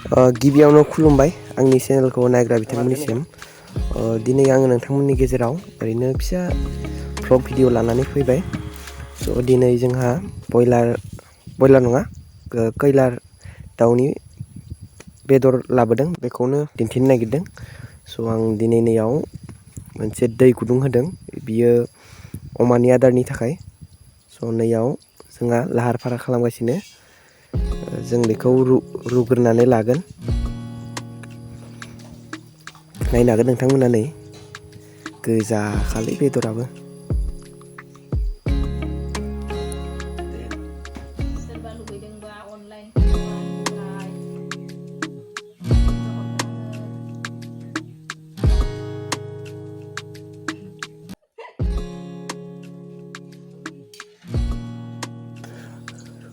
गिबियावनो खुलुमबाय आंनि चेनेलखौ नायग्रा बिथांमोननिसिम। दिनै आङो नोंथांमोननि गेजेराव ओरैनो फिसा भ्लग भिडिअ लानानै फैबाय। स' दिनै जोंहा बयलार नङा कैलार दाउनि बेदर लाबोदों, बेखौनो दिन्थिनो नागिरदों। स' आं दिनै नैयाव मोनसे दै गुदुं होदों, बियो अमानि आदारनि थाखाय। स' नैयाव जोंहा लाहार फाहार खालामगासिनो। जों बेखौ रुग्रोनानै लागोन। नायनो हागोन नोंथांमोना नै गोजा खालै बेदराबो।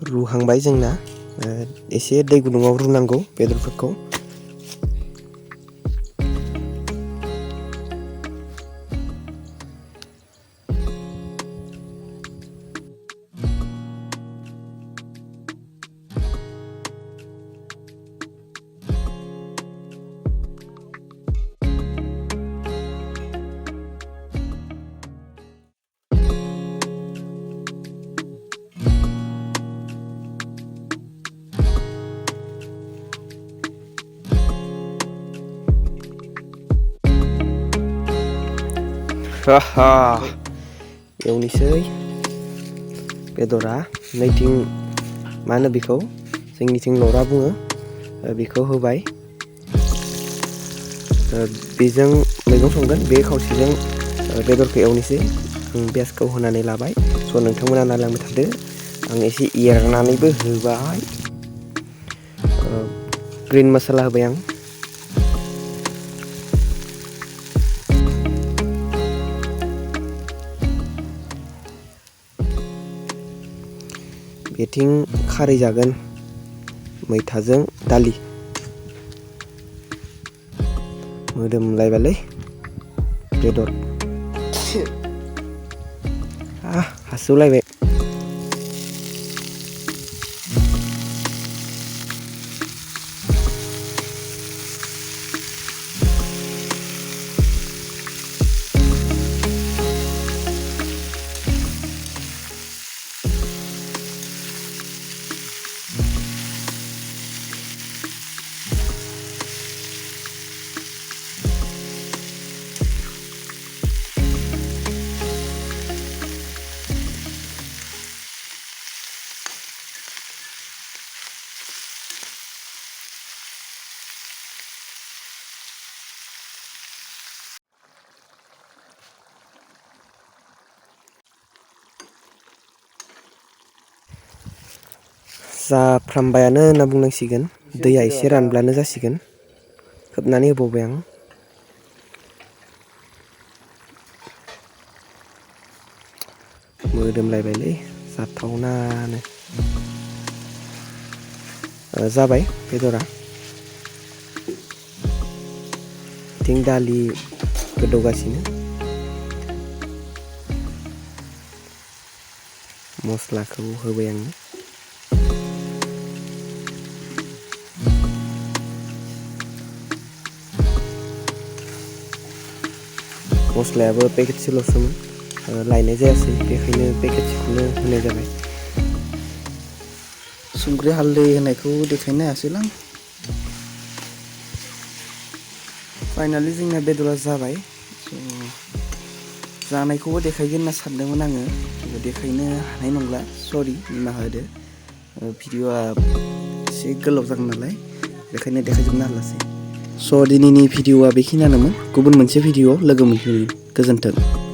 रुहांबाय जोंना, एसे दै गुदुङाव रुनांगौ बेदरफोरखौ। एवनोसै बेदरा। नैथिं मा होनो बेखौ, जोंनिथिं लरा बुङो, बेखौ होबाय। बेजों मैगं संगोन, बे खावसेजों बेदरखौ एवनोसै। आं पियासखौ होनानै लाबाय। स' नोंथांमोना नायलांबाय थादो, आं एसे एरनानैबो होबाय। ग्रिन मसाला होबाय आं। बेथिं खारै जागोन, मैथाजों दालि। मोदोमलायबायलै बेदर। हासुलायबाय। जाफ्रामबायानो होनना बुंनांसिगोन। दैया एसे रानब्लानो जासिगोन। खोबनानै होबावबाय आं। मोदोमलायबायलै, जाथावनानो जाबाय बेदरा। बिथिं दालि गोदौगासिनो। मस्लाखौ होबाय आङो। मस्लायाबो पेकेटसेल'सोमोन, लायनाय जायासै, बेखायनो पेकेटसेखौनो होनाय जाबाय। संख्रि हालदै होनायखौ देखायनो हायासैलां। फाइनालि जोंना बेदरा जाबाय। जानायखौबो देखायगोन होनना सानदोंमोन आङो, देखायनो हानाय नंला, सरि निमाहा होदो। भिडिअ'आ एसे गोलाव जागोन नालाय, बेखायनो देखायजोबनो हालासै। स' दिनैनि भिडिअ'आ बेखिनियानोमोन। गुबुन मोनसे भिडिअ'आव लोगो मोनफिनगोन। गोजोन्थों।